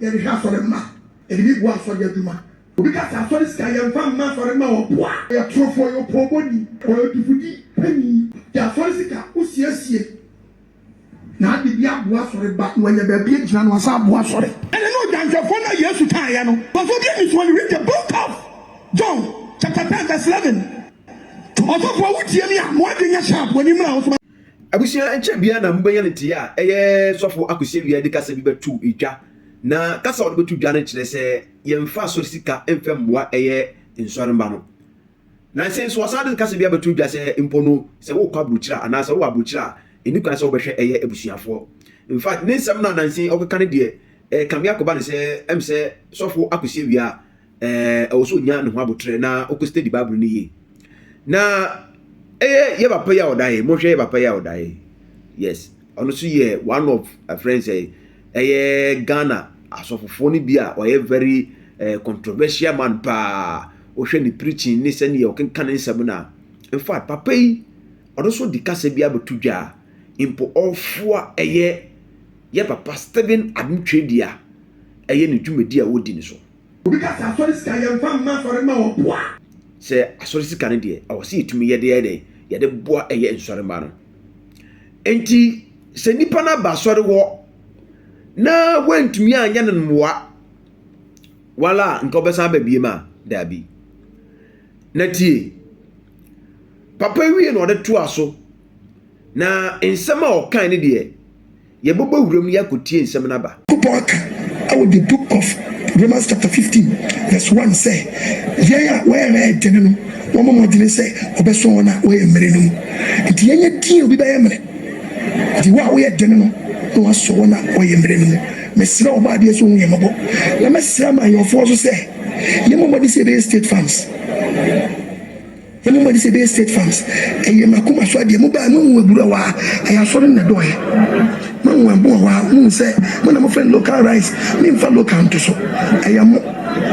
Yɛde hwɛ asɔre mma. Yɛde bi boa asɔre adwuma. Obi ka sɛ asɔre sika yɛmfa mma asɔre mma ɔboa. Ɔyɛ torofo, ɔyɛ ɔpɔɔbɔni, ɔyɛ odifudi panyin. Gye asɔre sika, wosiesie na ade bi aboa asɔre ba na wanya baabi agyina na wasan aboa asɔre. Ɛno ne odwanhwɛfoɔ no a Yesu kaeɛ no. Ɔsɔfo bi anisoɔ no, read the book of John chapter 10 verse 11. Ɔsɔfo a wotie me a, ma w'adwene nyɛ sharp, w'ani mmra wo so ma. Abusua nkyɛ biara na mobɛnya no tee a ɛyɛ sɔfo Akwesi Awia de kasa bi bɛto dwa. Na kasa a ɔde bɛto dwa no kyerɛ sɛ yɛmfa asɔre sika mfa mmoa ɛyɛ nsɔremma no. Nansa yi nso ɔsan de kasa bi abɛto dwa sɛ mpo no sɛ wokɔ aburokyire a anaasɛ wowɔ aburokyire a ɛnni kwan sɛ wobɛhwɛ ɛyɛ abusuafoɔ. In fact ne nsɛm no a nansa yi ɔkeka no deɛ ɛrekame akɔba no sɛ ɛm sɛ sɔfo Akwesi Awia ɛɛ ɛwɔ sɛ onya ne ho abotrɛ na ɔkɔ study Bible no yie. Na ɛyɛ yɛ papa yi a ɔda yi, mohwɛ yɛ papa yi a ɔda yi. Yes, ɔno nso yɛ one of a friend sɛ ɛyɛ Ghana asɔfofoɔ no bi a ɔyɛ very eh, controversial man paa. Wohwɛ ne preaching ne sɛdeɛ ɔkenka ne nsɛm no a, in fact papa yi ɔno nso de kasa bi abɛto dwa a mpo ɔfoa ɛyɛ yɛ papa Stephen Adom Twedia ɛyɛ ne dwumadi a ɔdi no so. Obi ka sɛ asɔre sika yɛmfa mma asɔre mma ɔboa. Sɛ asɔre sika no deɛ ɛwɔ sɛ yɛtumi yɛde yɛ dɛn yɛde boa ɛyɛ nsɔre mma no. Enti sɛ nipa no aba asɔre hɔ na wantumi anyɛ no mmoa wala a nka ɔbɛsan aba biem a daabi. Na tie papa wie na ɔde toa so na nsɛm a ɔkae no deɛ Yɛbɛbɔ wuram na yɛakɔtie nsɛm no aba. Nyankopɔn aka wɔ the book of Romans chapter 15 verse 1 sɛ, Yɛn a wɔyɛ yɛn dene no, wɔmmɔ mmɔdene sɛ wɔbɛsɔ wɔn a wɔyɛ mmere no mu. Nti yɛnyɛ din a obi bɛyɛ mmere. Nti wo a woyɛ dene no na wasɔ wɔn a wɔyɛ mmere no mu. Mesrɛ Ɔbɔadeɛ sɛ ɔhu yɛn mmɔbɔ. Na mɛsrɛ amanyɔfoɔ nso sɛ yɛmmɔ mmɔden sɛ yɛbɛyɛ state farms. Yɛmmɔ mmɔden sɛ yɛbɛyɛ state farms. Ɛyɛ m'akoma so adeɛ. Mobaa moahu abura wɔ ha. Ɛyɛ asɔre no na ɛdɔɔeɛ. Moahu aboa wɔ ha. Mohu sɛ mo na mofrɛ no local rice. Memfa local nto so. Ɛyɛ mo.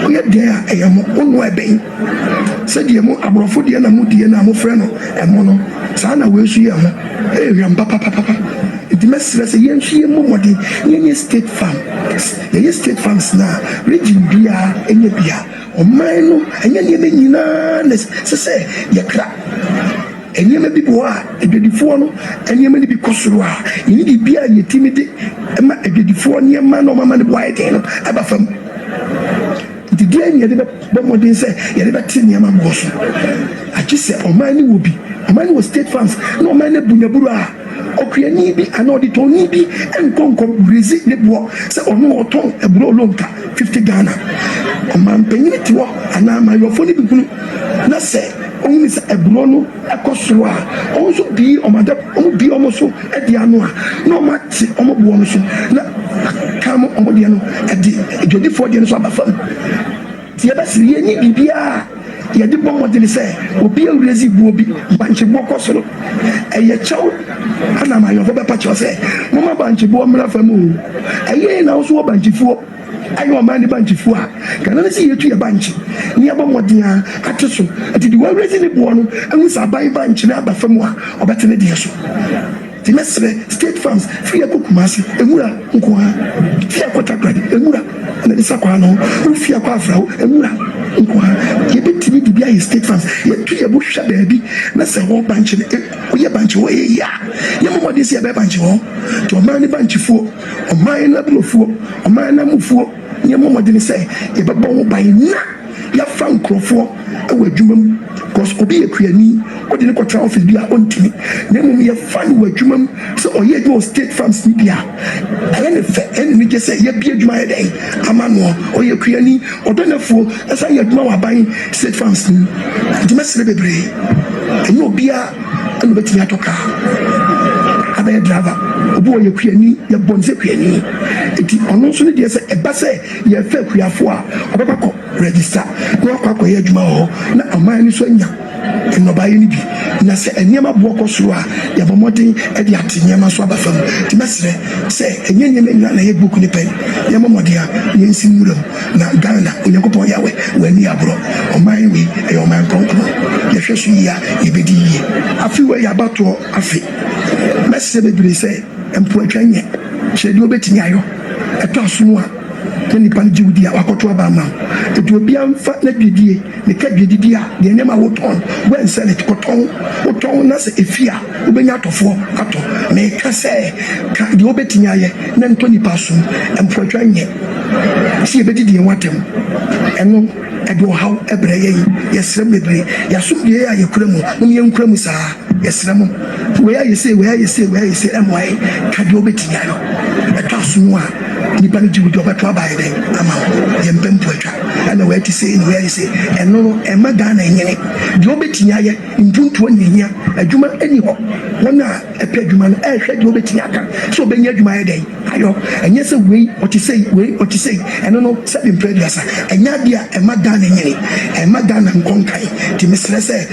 Woyɛ dɛn a, ɛyɛ mo. Wonoa ɛbɛn. Sɛdeɛ mo aborɔfo deɛ na modie no a mofrɛ no ɛmo no, saa na wei nso yɛ ɛmo. Ɛyɛ hwam papapapa. Nti mɛsrɛ sɛ yɛn nso yɛmmɔ mmɔden na yɛnyɛ state farms. Yɛyɛ state farms no a, region biara nyɛ bi a. Ɔman no, ɛnyɛ nneɛma nyinaa na ɛsɛ sɛ yɛkra. Nneɛma bi wɔ hɔ a, adwadifoɔ no nneɛma no bi kɔ soro a, yɛnni biribiara a yɛtumi de ma adwadifoɔ nneɛma na wɔama ne bo ayɛ den no ba fam. Nti deɛn na yɛde bɛbɔ mmɔden sɛ yɛde bɛte nneɛma boɔ so? Agye sɛ ɔman no wɔ bi, ɔman no wɔ state farms na ɔman no abu n'abura a, Okuani bi anaa ɔdetɔnni bi nkɔ nkɔ rezi ne boɔ sɛ ɔno ɔtɔn aburo olonka 50 Ghana. Ɔmanpanyin te hɔ anaa amayɔfoɔ no bi hunu na sɛ ɔhunu sɛ aburo no kɔ soro a, wɔn nso bue wɔn ada wɔn bue wɔn so de ano a na wɔn ate wɔn boɔ no so na aka wɔn deɛ no de adwadifoɔ deɛ no nso aba fam. Sɛ yɛbɛsere, yɛnni biribiara a yɛde bɔ mmɔden sɛ obi awuradzi boɔ bi, bankye boɔ kɔ soro. Ɛyɛ kyɛw ana amanyɔfoɔ bɛpa kyɛw sɛ momma bankye boɔ mmra fam oo. Ɛyɛɛ na wo nso wɔ bankye fuo, ɛyɛ ɔman ne bankye fuo a, Ghana ne sɛ yɛtu yɛ bankye na yɛbɔ mmɔden ara ate so. Nti deɛ wawuradzi ne boɔ no ahu sɛ aban bankye no aba fam a, ɔbɛte ne deɛ so. Nti mɛsrɛ state farms firi ɛkɔ Kumasi nwura nkoaa firi ɛkɔ Takoradi nwura ɛna ɛde sa kwaa no ho firi ɛkɔ Afrawo nwura nkoaa yɛbɛtumi de bi ayɛ state farms yɛtu yɛbo hwɛ baabi na sɛ hɔ bankye no woyɛ bankye hɔ ɛyɛ yie a yɛmmɔ mmɔden sɛ yɛbɛyɛ bankye hɔ nti ɔman ne bankyefoɔ ɔman no aburofoɔ ɔman no amufoɔ yɛmmɔ mmɔden sɛ yɛbɛbɔ ho ban na yɛafa nkurɔfoɔ wɔ adwuma mu cos obi yɛ kuani wode no kɔtena office bi a ɔntumi na mmom yɛfa no wɔ adwuma mu sɛ ɔyɛ adwuma wɔ state farms no bi a ɛyɛ ne fɛ ɛyɛ ne nigye sɛ yɛabie adwuma ayɛ dɛn ama noɔ ɔyɛ kuani ɔdɔ n'afuo ɛsan yɛ adwuma wɔ aban state farms no mu nti mɛsrɛ bebree ɛnyɛ obiara ɛna obɛtumi atɔ kaa abɛyɛ driver obi wɔ yɛ kuani yɛbɔ no sɛ kuani nti ɔno nso ne deɛ sɛ ɛba sɛ yɛfɛ kuafoɔ a ɔbɛba kɔ register na wakɔ akɔyɛ adwuma wɔ hɔ na ɔman no nso anya nnɔbaeɛ no bi. Na sɛ nneɛma boɔ kɔ soro a, yɛabɔ mmɔden de ate nneɛma nso aba fam. Nti mɛsrɛ sɛ ɛnyɛ nneɛma nyinaa na ɛyɛ book no pɛn. Yɛmmɔ mmɔden a na yɛnsi nwura mu. Na Ghana, Onyankopɔn Yahweh, wanni agorɔ. Ɔman wei, ɛyɛ ɔman kronkron. Yɛhwɛ so yie a, yɛbɛdi yie. Afe wei yɛ abatoɔ afe. Mɛsrɛ bebree sɛ mpoatwa nyɛ. Kyerɛ deɛ wobɛtumi ayɔ. Ɛtɔ aso mu a. Na nipa no gye wo di a, wakɔto aba ama wo. Enti obiara mfa n'adwadie, meka dwadidie a, deɛ nneɛma a wotɔn, go and sell it, kɔtɔn. Wotɔn na sɛ ɛfi a, wobɛnya atɔfoɔ atɔ. Meka sɛ, ka deɛ wobɛtumi ayɛ na ntɔ nipa asom. Mpoatwa nyɛ sɛ yɛbɛdidi yɛn ho atɛm. Ɛno, ɛde ɔhaw brɛ yɛn. Yɛsrɛ mo bebree. Yɛn asomdwoeɛ a yɛkura mu, mom yɛnkura mu saa. Yɛsrɛ mo. Wei ayɛ sei, wei ayɛ sei, wei ayɛ sei, ɛmmoa yɛn. Ka deɛ wobɛtumi ayɔ. Ɛtɔ asom a, nipa no gye wo di, ɔbɛto aba ayɛ dɛn ama wo. Yɛmpɛ mpoatwa. Ɛna wei te sei, na wei ayɛ sei. Ɛno no, ɛmma Ghana nyini. Deɛ wobɛtumi ayɛ, mpuntuo na ɛhia. Adwuma nni hɔ. Wɔn a ɛpɛ adwuma no, ɛrehwɛ deɛ wobɛtumi aka sɛ ɔbɛnya adwuma ayɛ dɛn. Ayɔ, ɛnyɛ sɛ wei ɔte sei, wei ɔte sei, ɛno no sɛbe mprɛ aduasa, ɛnyɛ adeɛ a ɛma Ghana nyini, ɛmma Ghana nkɔ nkan, nti mesrɛ sɛ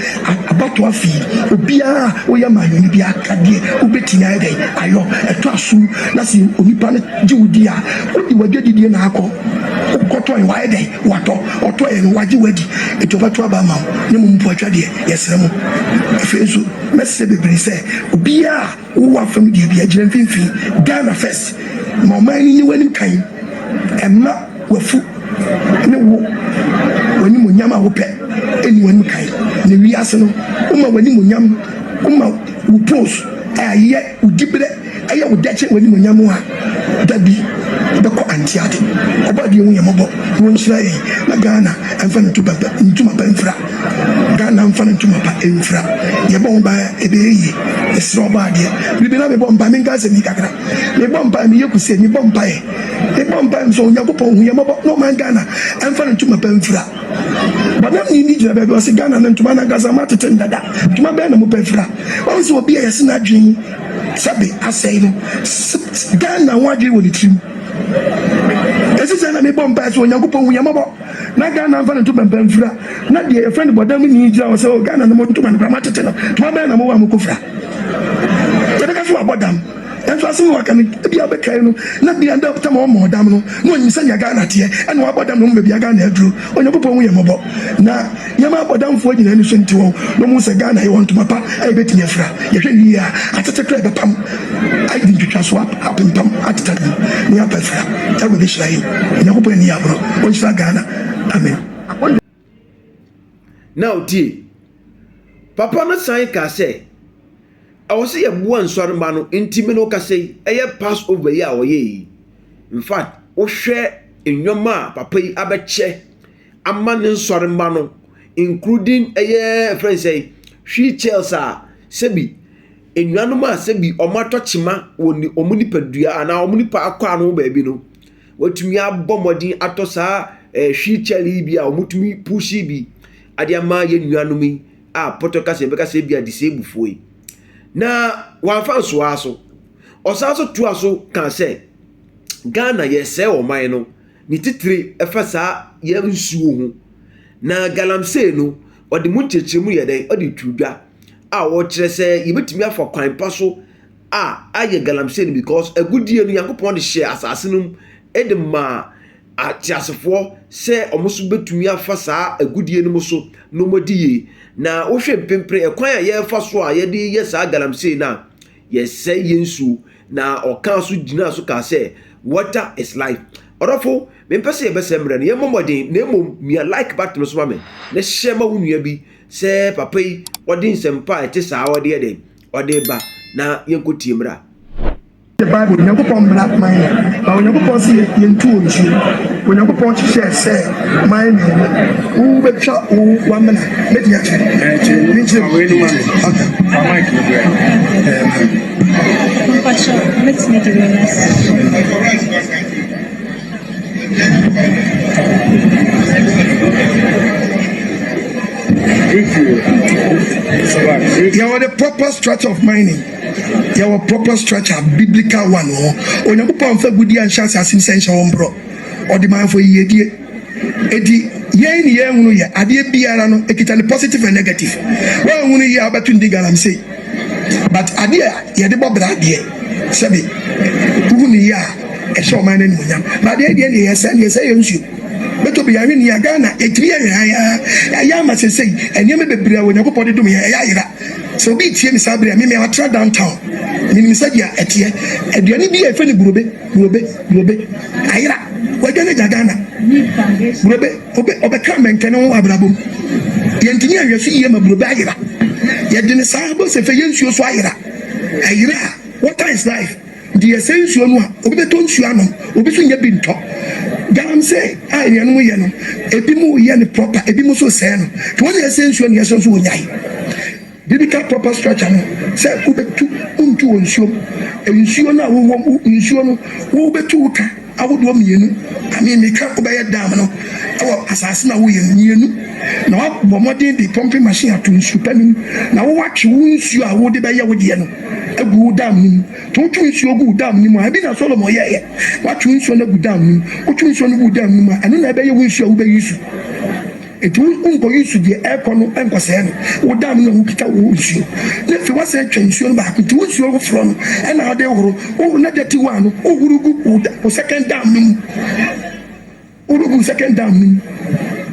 abatoɔ afe yi, obiara a woyɛ amanyɔni biara ka deɛ wobɛtumi ayɛ dɛn ayɔ, ɛtɔ asom na sɛ onipa no gye wo di a, wode w'adwadidie na akɔ, wokɔtɔe wayɛ dɛn watɔ, ɔtɔeɛ no wagye wo adi, nti ɔbɛto aba ama wo, na mmom mpoatwa deɛ yɛsrɛ mo. Afei nso mɛsrɛ bebree sɛ obiara a. Wo w'afam deɛ bia gyina mfimfini Ghana first ma ɔman no nni w'anim kan ɛmma w'afu ne wo w'animuonyam a wopɛ nni w'anim kan na wiase no woma w'animuonyam woma wo pose ɛyɛ wo diberɛ ɛyɛ wo dɛ kyɛn w'animuonyam a da bi wobɛkɔ ante ade ɔbɔ adeɛ hu yɛn mmɔbɔ na ɔnhyira yɛn na Ghana ɛmfa ne ntoma pa mfira. Ghana mfa no ntoma pa mfira. Yɛbɔ ho ban a, ɛbɛyɛ yie. Mesrɛ wo bɔ adeɛ. Bere bi na mebɔ mpaeɛ, menka asɛm yi kakra. Mebɔ mpaeɛ, meyɛ kusee, mebɔ mpaeɛ. Mebɔ mpaeɛ mesɛ Onyankopɔn hu yɛn mmɔbɔ na ɔman Ghana mfa no ntoma pa mfira. Bɔdamni bi gyina baabi ɔse Ghana no ntoma no ankasa moatete no dada. Ntoma bɛn na mopɛ fira? Wahu sɛ obi a yɛse n'adwene sɛbe asɛe no, Ghana ho adwene wɔ ne tirim. Ɛsi sɛ na mebɔ mpaeɛ sɛ Onyankopɔn hu yɛn mmɔbɔ. Na Ghana mfa ne ntoma mpa mfira. Na deɛ yɛfrɛ no bɔdam ni gyina hɔ sɛ, oh, Ghana no mo ntoma no koraa moatete no. Ntoma bɛn na mowɔ a mokɔfira? Yɛbɛka sɛ wabɔ dam. Nanso asɛm a waka no, ebia wobɛkae no, na bia da tam a ɔmmɔɔ dam no, na ɔnim sɛnea Ghana teɛ, ɛna wabɔ dam na ɔhu baabi a Ghana aduro. Onyankopɔn hu yɛn mmɔbɔ. Na yɛma abɔdamfoɔ nyinaa ani so nte wɔn, na wɔhu sɛ Ghana yɛwɔ ntoma pa a yɛbɛtumi afira. Yɛhwɛ no yie a, atete koraa yɛbɛpam adi ntwitwasoɔ apempam ateta no mu na yɛapa afira. Yahweh bɛhyira yɛn. Onyankopɔn anni yɛn agorɔ. Ɔnhyira Ghana. Amen. Now tie. Papa no san kaa sɛ, ɛwɔ sɛ yɛboa nsɔremma no, nti me no kasa yi, ɛyɛ Passover yi a ɔyɛ yi. In fact, wohwɛ nneɛma a papa yi abɛkyɛ ama ne nsɔremma no, including ɛyɛ fɛn sɛ wheel chairs a sɛbi nnuanom a sɛbi wɔn atɔ kyema wɔ ne wɔn nipadua anaa wɔn nipa akɔ ano baabi no, wɔatumi abɔ mmɔden atɔ saa ɛɛ wheel chair yi bi a wɔtumi push bi ade ama yɛn nuanom yi a pɔtɔ kasa yɛbɛka sɛ ebi a disablefoɔ yi. Na wɔamfa nsoa so. Ɔsan so toa so kaa sɛ Ghana yɛsɛe ɔman no ne titire ɛfa saa yɛn nsuo ho. Na galamsey no, ɔde mu nkyerɛkyerɛmu yɛ dɛn? Ɔde tu dwa a ɔkyerɛ sɛ yɛbɛtumi afa kwan pa so a ayɛ galamsey no because agudie no Nyankopɔn de hyɛɛ asase no mu de maa ateasefoɔ sɛ wɔn nso bɛtumi afa saa agudie no mu so na wɔadi yie. Na wohwɛ mpempere ɛkwan a yɛrefa so a yɛde yɛ saa galamsey no a, yɛsɛe yɛn nsuo. Na ɔkaa so gyinaa so kaa sɛ, water is life. Ɔdɔfo, mempɛ sɛ yɛbɛsɛe mmerɛ no, yɛmmɔ mmɔden na mmom mia like button no so ma me na hyɛ ma wo nua bi sɛ papa yi ɔde nsɛmpa a ɛte saa ɔde yɛ dɛn ɔde ba na yɛnkɔtie mmra. The Bible, Onyankopɔn mmara man no, na Onyankopɔn se yɛntu wɔn nsuo. Onyankopɔn hyehyɛɛ sɛ man mmienu, wobɛtwa wo w'amena. Mɛtumi akyerɛ? Menkyerɛ mu. Okay. Mpakyɛ, mɛtumi de wei no asi. Yɛwɔ the proper structure of mining. Yɛwɔ proper structure, biblical one wɔ hɔ. Onyankopɔn amfa agudie anhyɛ asase mu sɛ nhyɛ hɔ mporɔ. Ɔde maa for yiyedie. Eti yɛn ne yɛn hunu yɛ adeɛ biara no ekita ne positive and negative. Wɔn hunu yie a wobɛto ne di galamsey. But adeɛ a yɛde bɔ bra deɛ sɛbe wohu ne yie a ɛhyɛ ɔman no animuonyam. Na adeɛ deɛ ne yɛsɛ ne yɛsɛ yɛ nsuo. Bɛtɔ bi yɛahwɛ ne yie a Ghana yɛtumi yɛ hwɛ hann ara. Ɛyɛ ama sesei nneɛma bebree a Onyankopɔn de dom yɛn ɛyɛ ayera. Sɛ obi retie me saa bere a, me matra downtown. Menim sɛdeɛ ɛteɛ. Aduane bi a yɛfrɛ no burobe, burobe, burobe. Ayera. Wadwane agya Ghana. Burobe obe ɔbɛka mɛnkɛne ho abrabɔ mu. Yɛntumi anhwɛ so yie ma burobe ayera. Yɛde ne saa bɔ sɛ fɛ yɛ nsuo so ayera. Ɛyera a, water is life. Nti yɛsɛ nsuo no a, obi bɛtɔ nsuo anom, obi nso nyɛ bi ntɔ. Galamsey a anuanom yɛ no, ebi mu yɛ no proper, ebi mu nso sɛɛ no. Nti wɔn a yɛsɛ nsuo no yɛsɛ nso wɔnyae. Biblical proper structure no sɛ wobɛtu wontu wɔ nsuo mu. Nsuo no a wowɔ nsuo no wobɛtu wo ka ahodoɔ mmienu. I mean meka wobɛyɛ dam no wɔ asase no a woyɛ no mmienu na woabɔ mmɔden de pumping machine ato nsu pa no mu na wowatwe wo nsuo a wode bɛyɛ wo deɛ no agu wo dam no mu. Nti wotwe nsuo gu wo dam no mu a, ebi na Solomon yɛeɛ. Watwe nsuo no agu dam no mu. Wotwe nsuo no gu wo dam no mu a, ɛno na ɛbɛyɛ wo nsuo a wobɛyi su. Enti wo wonkɔyi nsu deɛ ɛrekɔ no nkɔsɛe no, wo dam no na wokita wo nsuo. Na afei woasan atwa nsuo no baako, nti wo nsuo foforɔ no ɛna wode horo, wohoro na dirty one no wohoro gu wo wo second dam no mu. Wohoro gu second dam no mu.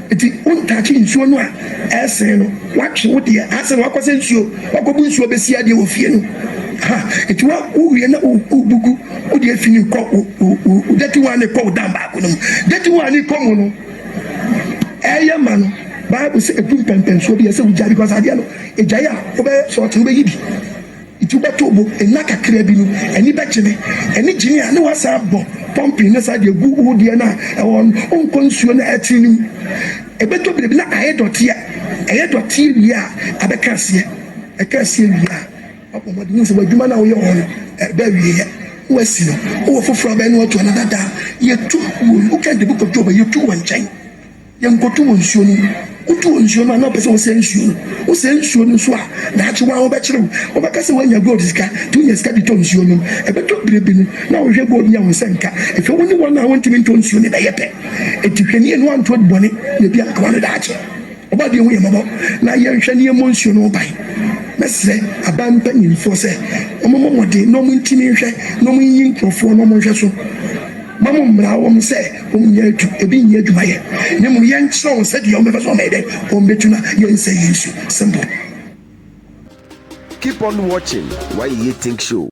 Nti wontakye nsuo no a ɛresene no, woatwe wo deɛ asene wakɔsɛ nsuo, wakɔbu nsuo bɛsi adeɛ wɔ fie no. Ha, nti wa wowie na wobu gu, wode afi no kɔ wo wo wo dirty one no kɔ wo dam baako no mu. Dirty one no kɔ mu no, ɛyɛ ma no. Bible sɛ ɛdu mpɛmpɛnsoɔ bi ɛsɛ wogyae because adeɛ no ɛgyae a wobɛyɛ sɛ ɔte wobɛyi bi nti wobɛto bo nna kakra bi no ani bɛgyene ɛne gyene a ne wasan abɔ pumping ne saa deɛ gu wo deɛ no a ɛwɔ no wonkɔ nsuo no a ɛtene no mu ɛbɛtɔ biribi na ayɛ dɔteɛ ɛyɛ dɔteɛ wie a abɛka aseɛ ɛka aseɛ wie a wabɔ mmɔden sɛ w'adwuma no a woyɛ wɔ no ɛbɛ awieɛ na wasi no wowɔ foforɔ abɛn no watu another da yɛtu wɔ woka the Book of Job yɛtu wɔ nkyɛn. Yɛnkɔto wɔ nsuo no mu. Woto wɔ nsuo no a, na wopɛ sɛ wosɛe nsuo no. Wosɛe nsuo no nso a, daakye wo ara wobɛkyere wo. Wobɛka sɛ woanya gold sika, nti wonya sika de tɔ nsuo nom. Ɛbɛtɔ berɛ bi no, na wohwehwɛ gold nya wo nsa nka. Afei wo ne wɔn a wɔntumi ntɔ nsuo no bɛyɛ pɛ. Enti hwɛ nie na woanto adubɔne na ebi anka w'ano daakye. Ɔbɔadeɛ hu yɛn mmɔbɔ na yɛnhwɛ na yɛmmɔ nsuo no ho ban. Mɛsrɛ aban mpanyinfoɔ sɛ wɔmmɔ mmɔden na wɔntumi nhwɛ na wɔnyi nkurɔfoɔ na wɔnhwɛ so. Mma mo mmara wɔn sɛ wɔnyɛ adu, ebi nyɛ adwuma yɛ, na mmom yɛnkyerɛ wɔn sɛdeɛ wɔbɛfa so wɔbɛyɛ dɛn, wɔbɛtu na yɛnsɛe yɛn nsu. Simple. Keep on watching Wayeye Think Show.